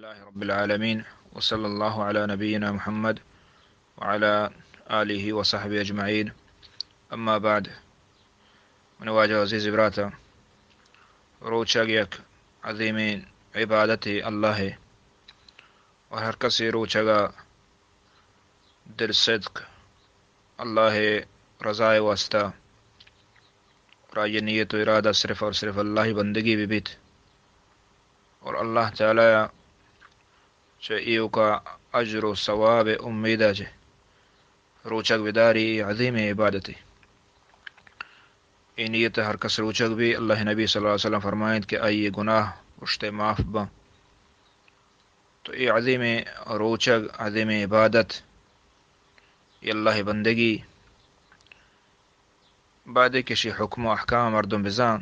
لله رب العالمين، وصلى الله على نبينا محمد وعلى آله وصحبه أجمعين. أما بعد، من واجہ عزیز براتا، روچگ یک عظیمیں عبادتے اللہ ء، اور ہر کسے روچگا دل صدق اللہ ء رضا ء واسطہ اور آئی نیت و ارادہ صرف اور صرف اللہ ء بندگی بہ بیت اور اللہ تعالی چہ ایوکا اجر و ثواب ء امیدا چہ روچگ بداری، اے عظیمیں عبادتے۔ اے نیت ہر کس روچگ بی، اللہ نبی صلی اللہ علیہ وسلم فرمائیت کہ آئی گناہ پشتے معاف بن۔ تو اے عظیمیں روچگ، عظیمیں عبادت، اے اللہ بندگی، بعد کہ شی حکم و احکام مردم بزان،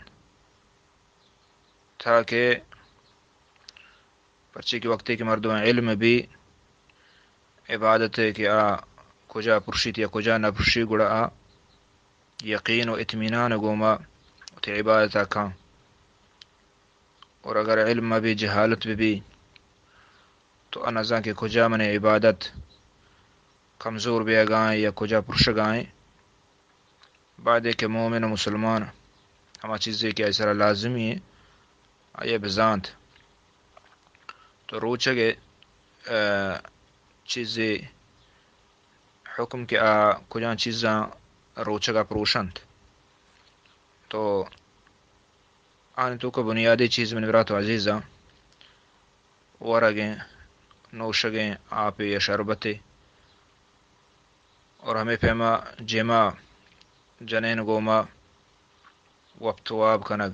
تاکہ پرچے کہ وقتے کہ مردم علم بی عبادت کہ آ کجا پرشیت یا کجا نہ پرشی، گڑا آ یقین و اطمینان گوما وتی عبادت کن۔ اور اگر علم مہ بی، جہالت بہ بی، تو آ نزان کہ کجا من عبادت کمزور بیگائیں یا کجا پرشگائیں۔ بعد کہ مومن و مسلمان ہما چیزے کہ آئی سرا لازمی ہیں، آئی بزانت۔ تو روچگ ء، آ، چیزے حکم کہ آ کجان چیزاں روچگا پروشنت۔ تو آنی توکا بنیادی چیز من برات و عزیزاں، ورگیں، نوشگیں آپے یا شربتے، اور ہمے پیما جماع، جنین گوما وپت واب کنگ،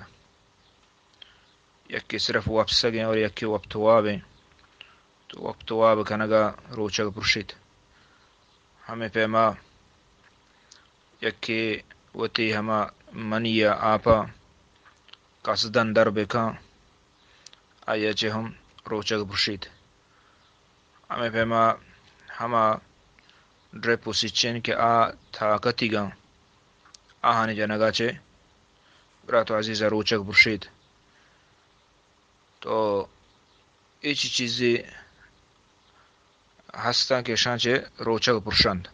یکے صرف وپسگیں اور یکے وپت وابیں، تو وپت واب کنگا روچگ پرشیت۔ ہمے پیما یکے وتی ہما منی ء آپا قصدن در بکن، آئی ء چہ ہم روچگ پرشیت۔ ہمے پیما ہما ڈرپ و سچن کہ آ طاقتیگاں، آہانی جنگا چہ برات و عزیز ء روچگ پرشیت۔ تو اے چی چیزے ہستاں کہ اشاں چہ روچگ پرشنت۔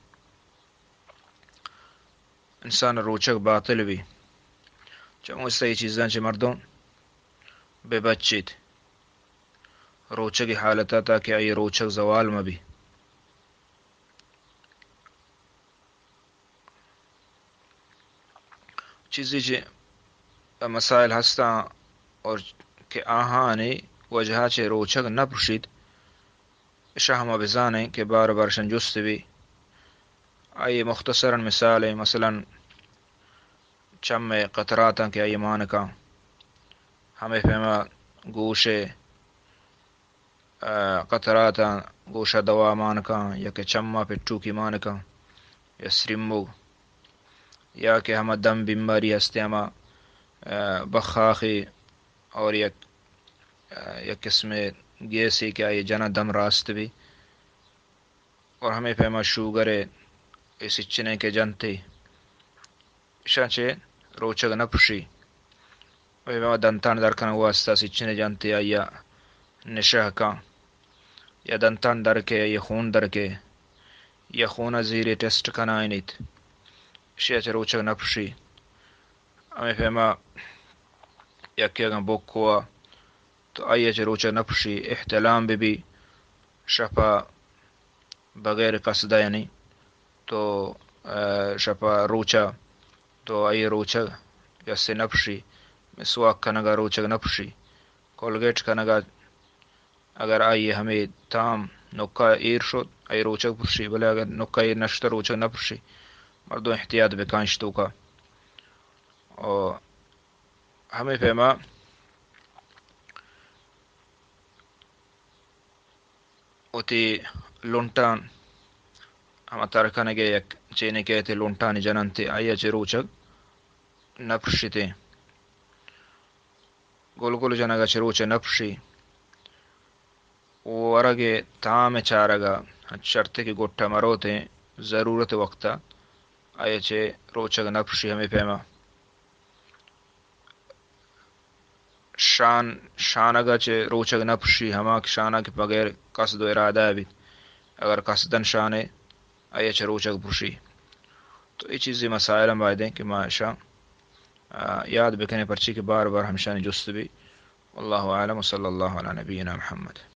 انسان روچگ باطل بی۔ چمو سہی چیزاں چہ مردم بہ بچیت روچگی حالتا، تاکہ آئی روچگ زوال مہ بی۔ چیزے چہ مسائل ہستاں اور کہ آہانی وجہ چہ روچگ نہ پرشیت، اشاں ہما بزانیں کہ بار بار شن جست بی۔ آئی مختصراً مثال ہیں، مثلاً چم ء قطراتاں کہ آئی مان کن، ہمے پیما گوش ء، آ، قطراتاں گوش ء دوا مان کن، یا کہ چم ء پٹوکی مان کن، یا سریمگ، یا کہ ہما دم بیماری ہستے ہما، آ، بخاخی اور یک، آ، یک قسم گیسے کہ آئی جنا دم راست بی۔ اور ہمے پیما شوگر ء اے سچنیں کہ جنتے، اشاں چہ روچگ نہ پرشی۔ ہمے پیما دنتان در کنگ واسطہ سچنے جنتے، آئی ء نشہ کن، یا دنتان در کے، یا خون در کے، یا خون ء زیرے ٹیسٹ کنائینیت، اشی ء چہ روچگ نہ پرشی۔ ہمے پیما یکے اگاں بکوا تو آئی ء چہ روچگ نہ پرشی، احتلام بہ بی، شپا بغیر قصدہ یعنی تو، آ، شپا روچا تو آئی روچگ گسے نہ پرشی، مسواک کنگا روچگ نہ پرشی، کولگیٹ کنگا اگر آئی ہمے تام نکا ایر شت، آئی روچگ پرشی، بلے اگر نکا ایر نشتہ روچگ نہ پرشی۔ مردم احتیاط بکن اشی توکا۔ و ہمے پیما وتی لنٹان ہما تر کنگے یک چینے کہ تئی لنٹانی جننتے، آئی ء چہ روچگ نہ پرشیتے۔ گل گل جنگ ء چہ روچ ء نہ پرشی۔ ورگ ء تام ء چارگ ء انچ شرطے کہ گٹ ء مروتیں ضرورت وقت ء آئی ء چہ روچگ نہ پرشی۔ ہمے پیما شان، شانگ ءَ چہ روچگ نہ پرشی، ہما کہ شانگ کہ بغیر قصد و ارادہ بیت، اگر قصداً شانے، آئی ءَ چہ روچگ پرشی۔ تو اے چیزی مسائل ہم باید ایں کہ ما اشاں، آ، یاد بکنیں، پرچی کہ بار بار ہمشانی جست بی۔ واللہ اعلم، وصلی اللہ علی نبینا محمد۔